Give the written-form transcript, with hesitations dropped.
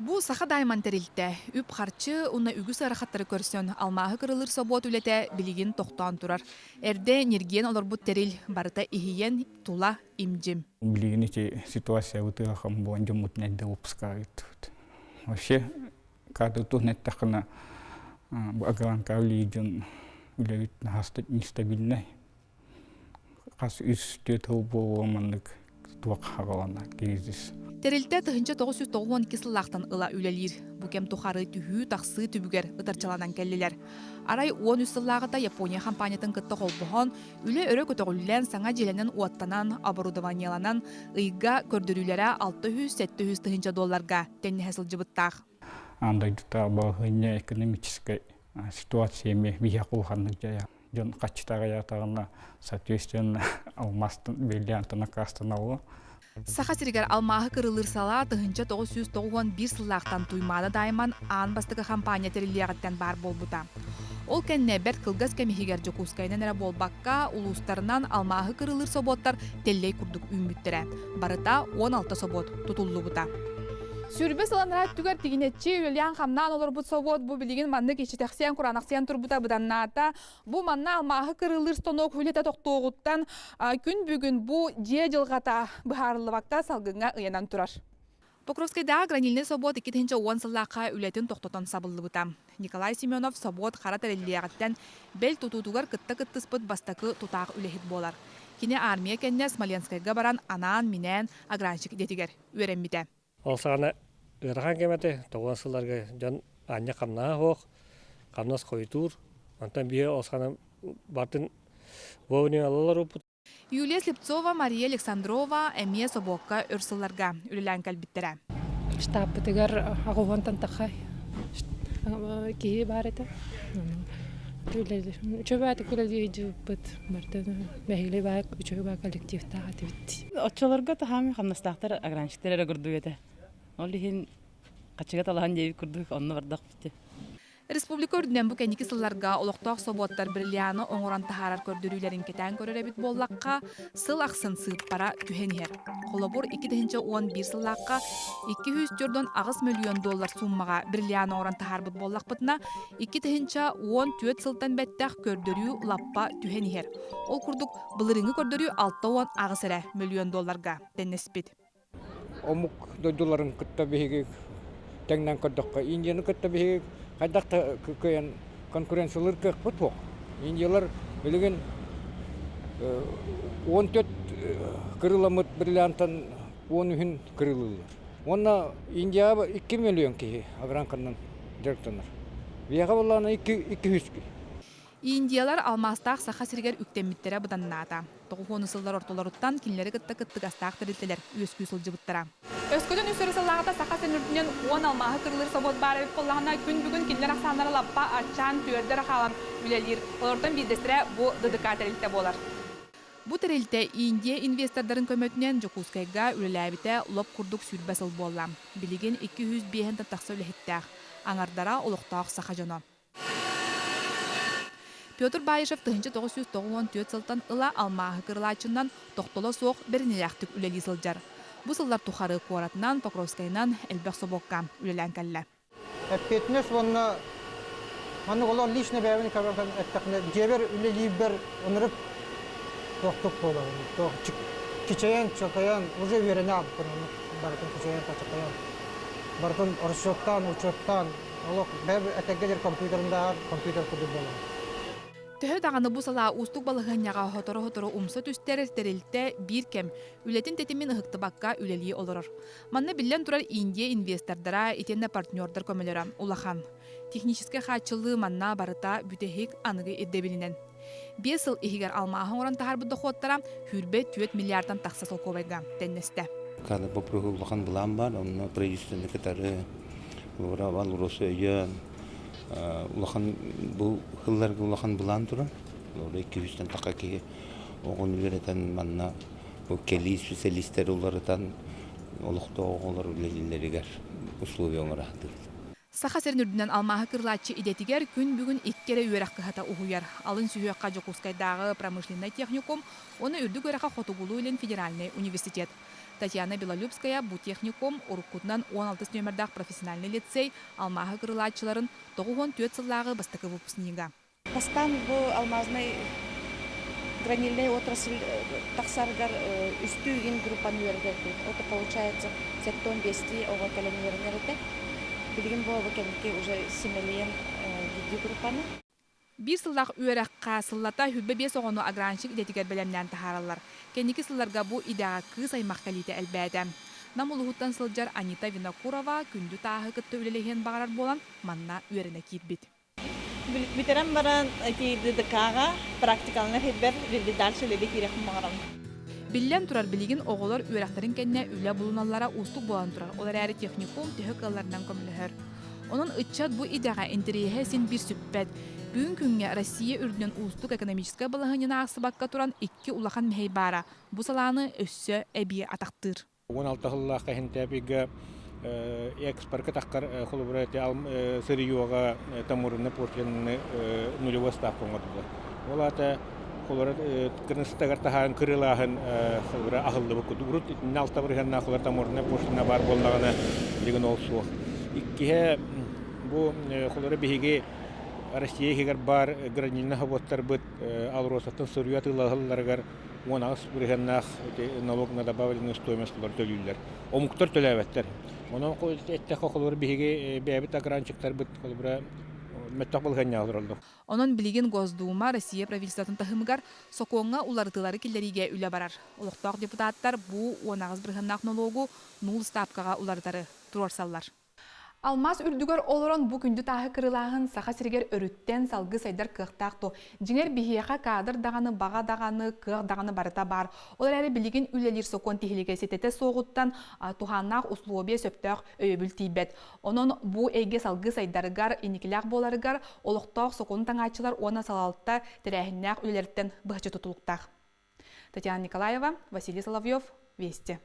Бу Саха Дайман тэрилтэ үп-харчы уонна үгүс ыарахаттары көрсөн, алмааһы кырылыыр собуот үлэтэ билигин тохтоон турар. Эрдэ ньиргийэн олорбут тэрил барыта иһийэн, тула им-дьим. Билигин ити ситуация бытыахан буолан дьоммутун эрдэ выпускаҕа ыыттыбыт. Вообще кадры туһунан эттэххинэ, бу Агаланка үлэлиир дьон үлэбит наһаа нестабильнай. Хас үс түөрт сыл буолуо маннык туох хаҕалана кризис. Тэрилтэ 1992 сыллаахтан ыла үлэлиир. Бу кэм тухары түһүү-тахсыы түбүгэр ытарчаланан кэллилэр. Арай 13 сыллааҕыта Япония хампаанньатын кытта холбоһон, үлэ өрө көтөҕүллэн, саҥа дьиэлэнэн-уоттанан, оборудованиеланан, ыйга көрдөрүүлэрэ 600-700 тыһыынча долларга тэҥнэһэ сылдьыбыттаах. Аан дойдутааҕы балаһыанньа экономическай ситуация эмиэ биһиэхэ улаханнык дьайар. Дьон хаччыта аҕыйаатаҕына, соответственно, алмаастан бриллиантан аккаастаналлар. Саха сиригэр алмааһы кырылыыр салаа 1991 сыллаахтан Туймаада Дайман аан бастакы хампаанньа тэриллиэҕиттэн баар буолбута. Ол кэннэ бэрт кылгас кэм иһигэр Дьокуускайынан эрэ буолбакка, улуустарынан алмааһы кырылыыр собуоттар тэллэй курдук үүммүттэрэ. Барыта 16 собуот тутуллубута. Сүүрбэ сыл анараа өттүгэр тигинэччи үлэлээн-хамнаан олорбут собуот бу билигин маннык иччитэхсийэн кураанахсыйан турбута быданнаата. Бу манна алмааһы кырыылыыр станок үлэтэ тохтуоҕуттан күн бүгүн бу дьиэ дьылҕата быһаарыллыбакка салгыҥҥа ыйанан турар. Покровскайдааҕы гранильнай собуот 2010 сыллаахха үлэтин тохтотон сабыллыбыта. Николай Семенов собуот хара тэриллиэҕиттэн бэл тутуутугар кытта кыттыспыт бастакы тутаах үлэһит буолар. Кини армия кэннэ Смоленскайга баран анаан-минээн агранщик идэтигэр үөрэммитэ. Ол саҕана ыарахан кэм этэ, тоҕус сылларга дьон аанньа хамнаһа суох, хамнас хойутуур. Онтон биһи ол саҕана бартын вовремя алалар уппут. Юлия Слепцова, Мария Александрова эмиэ собуокка өр сылларга үлэлээн кэлбиттэрэ. Штабпытыгар аҕыһуонтан тахха киһи баар этэ. Үчүгэй үлэлиир барытын бэһиги баар үчүгэй баар коллективтаах этибит. Оччолорго таһаами хамнастаахтар ограничитель эрэ курдук этэ. Ол иһин хаччыга талаһан диэбит курдук онно бардахпыт. Республика үрдүнэн бу кэнники сылларга олохтоох собуоттар бриллианы оҥорон таһаарар көрдөрүүлэрин кэтээн көрөр эбит буоллахха, сыл ахсын сыыппара түһэн иһэр. Холобур, 2011 сыллаахха 248 мөлүйүөн доллар сууммаҕа бриллианы оҥорон таһаарбыт буоллахпытына, 2014 сылтан бэттэх көрдөрүү лаппа түһэн иһэр. Ол курдук, былырыыҥҥы көрдөрүү 68 эрэ мөлүйүөн долларга тэннэспит. Омук дойдуларын кытта биһиги тэҥнэн көрдөххө, Индияны кытта биһиги хайдах да кыайан конкуренциялыыр кыахпыт суох. Индиялар билигин 14 кырыламмыт бриллиантан 13-үн кырыылыыллар. Уонна Индияҕа 2 миллион киһи огранканан дьарыктанар. Биһиэхэ буоллаҕына 200 киһи. Индиялар алмаастаах Саха сиригэр үктэммиттэрэ быданнаата. Тоҕус сыллар ортолоруттан кинилэри кытта кыттыгастаах тэрилтэлэр үөскүү сылдьыбыттара. Өскөтүн үс өрө сыллааҕыта Саха сирин үрдүнэн 10 алмааһы кырылыыр собуот баар эбит буоллаҕына, күн бүгүн кинилэр ахсааннара лаппа аччаан, түөрдэр хаалан үлэлиир. Олортон биирдэстэрэ бу ДДК тэрилтэ буолар. Бу тэрилтэ Индия инвестордарын көмөтүнэн Дьокуускайга үлэлээбитэ лоп курдук 20 сыл буолла. Билигин 205 тахса үлэһиттээх. Аҥардара олохтоох саха дьоно. Петр Баишев 1994 сылтан ыла алмааһы кырылааччынан тохтоло суох бэриниилээхтик үлэлии сылдьар. Бу сыллар тухары куоратынан, Покровскайынан элбэх собуокка үлэлээн кэллэ. Эппиэтинэс уонна маннык олох лично бэйэбин эттэхпинэ, дьиэбэр үлэлиирбэр ынырык туохтук буолабын. Туох кичэйэн, чакайан, уже үөрэнэ ааппын барытын кичэйэн, чакайан, барытын расчеттаан, учеттаан, Олох бэйэм этэргэ диэри компьютерындааҕар компьютер курдук буолар. Төһө даҕаны бу салаа уустук балаһыанньаҕа сотору-сотору умса түстэр тэрилтэ биир кэм үлэтин тэтимин ыһыктыбакка үлэлии олорор. Манна биллэн турар Индия инвестордара итиэннэ партнердар көмөлөрө улахан. Техническэй хааччыллыы манна барыта бүтэһик аныгы ирдэбилинэн. 5 сыл иһигэр алмааһы оҥорон таһаарбыт дохуоттара 24 миллиардтан тахса солкуобайга тэннэстэ. Кадр боппуруоһу улахан былаан бар, онно правительствоны кытары Алроса өйөөн улахан бу сылларга улахан былаан турар. Олору 200-тэн таха киһи оҕону үөрэтэн манна бу кэлии специалистары уларытан олохтоох оҕолор үлэлииллэригэр условия оҥоро сатыыбыт. Саха сирин үрдүнэн алмааһы кырылааччы идэтигэр күн бүгүн икки эрэ үөрэх кыһата уһуйар. Алын сүһүөххэ Дьокуускайдааҕы промышленнай техникум уонна үрдүк үөрэххэ Хотугулуу-Илин федеральнай университет. Татьяна Белолюбская бу техникум уруккутунан 16 нүөмэрдээх профессиональнай лицей алмааһы кырылааччыларын 94 сыллааҕы бастакы выпускнига. Бастаан бу алмазный гранильная отрасль тахсарыгар үстүү игин группаны үөрэтэрбит. Это получается 75 оҕо кэлэн үөрэнэр этэ. Билигин бу кэнники уже симэлийэн видео группаны. Биир сыллаах үөрэххэ сыллата 25 оҕону огранщик идэтигэр бэлэмнээн таһаараллар. Кэнники сылларга бу идэҕэ кыыс аймах кэлиитэ элбээтэ. Нам улууһуттан сылдьар Анита Винокурова күндү тааһы кытта үлэлэһиэн баҕарар буолан манна үөрэнэ киирбит. Бүтэрэн баран ити ДДК-ҕа практикаланар сирбэр дальше үлэлии киириэхпин баҕарабын. Биллэн турар, билигин оҕолор үөрэхтэрин кэннэ үлэ булуналлара уустук буолан турар. Ол эрээри техникум төһө кыалларынан көмөлөһөр. Онон ыччат бу идэҕэ интэриэһэ син биир сүппэт. Бүгүн күҥҥэ Россия үрдүнэн уустук экономическай балаһыанньаны аахсыбакка туран икки улахан мэһэй баара. Бу салааны өссө эбии атахтыыр. 16 сыллаахха сентябрьга экспорка таххар холобура сырьега таможенный пошлинаны нулевой ставка оҥордулар. Ол аата холобура кырныстагар таһаан кырылааһын холобура аһыллыбыт курдук. Урут итиннэ алта бырыһыаннаах холобура таможенный пошлина баар буоллаҕына билигин ол суох. Иккиһэ бу холобура биһиги Россия иһигэр баар гранильнай собуоттарбыт Алросаттан сырье атыылаһалларыгар 18 бырыһыаннаах налог на добавленную стоимость төлүүллэр. Омуктар төлөөбөттөр. Онон эттэххэ холобура биһиги бэйэбит огранчиктарбыт холобура мөттөх балаһыанньаҕа олороллор. Онон билигин Госдума Россия правительствотын таһымыгар сокуоҥҥа уларытыылары киллэриигэ үлэ барар. Олохтоох депутаттар бу 18 бырыһыаннаах нолуогу нуул ставкаҕа уларытары туруорсаллар. Алмаас үрдүгэр олорон бу күндү тааһы кырылааһын Саха сиригэр өрүттэн салгыы сайдар кыахтаах дуо? Дьиҥэр биһиэхэ кадр даҕаны, баҕа даҕаны, кыах даҕаны барыта баар. Ол эрээри билигин үлэлиир сокуон тиһилигэ ситэтэ суоҕуттан туһааннаах условия сөптөөх өйөбүл тиийбэт. Онон бу эйгэ салгыы сайдарыгар, инникилээх буоларыгар олохтоох сокуону таҥааччылар уонна салалта тэрээһиннээх үлэлэриттэн быһаччы тутулуктаах. Татьяна Николаева, Василий Соловьев, Вести.